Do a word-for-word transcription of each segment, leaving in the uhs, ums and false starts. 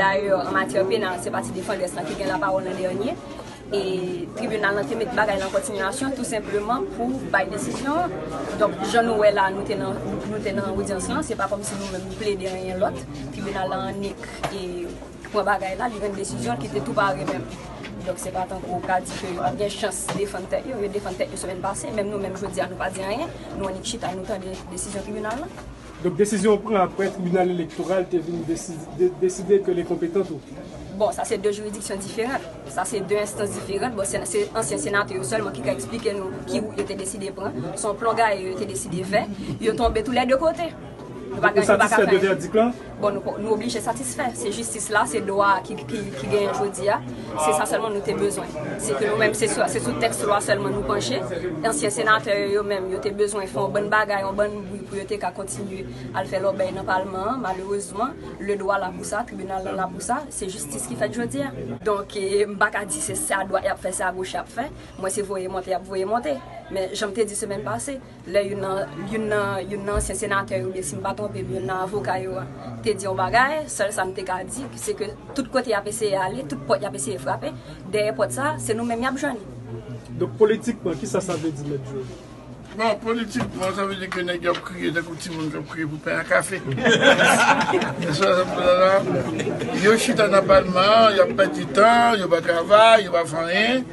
Dayè, an matyè penal, se pati defandès lan ki gen lapawòl an dènye. E tribinal lan te met bagay lan kontinyasyon tou senpleman pou bay desizyon an. Donk, jan nou wè la, nou te nan, nou te nan odyans lan, se pa kòmsi nou menm nou plede anyen lòt. Tribinal lan annik e pran bagay la, li rann desizyon ki te tou pare menm. Donk, se pa tankou w ka di ke yo gen chans defann tèt yo, yo defann tèt yo semèn pase, menm nou menm jodi a nou pa di anyen, nou annik chita, nou tande desizyon tribinal lan. Donk, desizyon pran apre tribinal elektoral te vin desi-, de-, deside ke l enkonpetan tou. Bon, sa se de jiridiksyon diferan. Sa se de enstans diferan. Bon, se, se ansyen senatè yo sèlman ki ka eksplike nou ki wout yo te deside pran. Se yon plon gaye yo te deside fè. Yo tonbe tou lè de kote. Nou pa Ou gen, nou pa ka satisfè fè de anyen. Vèdik lan? Bon, nou, nou oblije satisfè. Se jistis la, se dwa ki, ki, ki genyen jodi a. Se sa sèlman nou te bezwen. Se ke nou menm, se sou, se sou tèks lwa sèlman nou panche. Ansyen senatè yo, yo menm, yo te bezwen fè yon bann bagay, yon bann bri pou yo te ka kontinye al fè lòbèy nan palman an. Malerezman, le dwa la pou sa, tribinal lan la pou sa, se jistis ki fèt jodi a. Donk, e, m pa ka di se, se adwat y ap fè, se agoch y ap fè. Mwen, se voye monte y ap voye monte. Men, jan m te di semèn pase, lè youn nan, youn nan, youn nan ansyen senatè yo, oubyen si m pa twonpe m, youn nan avoka yo a, te di yon bagay, sèl sa m te ka di, se ke tout kote y ap eseye ale, tout pòt y ap eseye frape, dèyè pòt sa, se nou menm y ap jwenn. Donk, politikman, kisa sa vle di, Mèt Joe? Bon, politikman, sa vle di ke nèg yo ap kriye tankou timoun k ap kriye pou pen ak kafe. Se sa m di la. Yo chita nan palman, y ap pèdi tan, yo pa travay, yo pa fè anyen.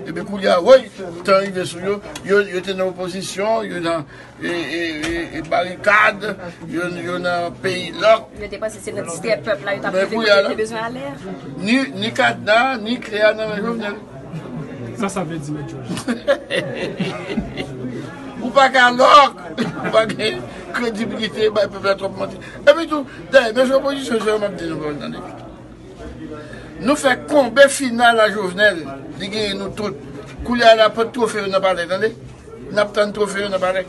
Epi kounye a, woy, tan rive sou yo, yo, yo te nan opozisyon, yo nan, e, e, e, e barikad, yo, yo nan peyi lòk. Yo te panse se nan distrè pèp la, yo t ap Men rive kote yo te bezwen ale a. Ni, ni kadna, ni kle a nan men Jovenel. Sa sa vle di, Mèt Joe? Ou pa ka lòk, ou pa gen kredibilite, bay pèp la twòp manti. Epi tou, dayè, mesye opozisyon, se yo m ap di nou pawòl, tande. Nou fè konbe final a Jovenel, li genyen nou tout. Kounye a la, pot twofe yo nan palè, tande. N ap tann twofe yo nan palè.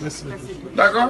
Mèsi. Dakò?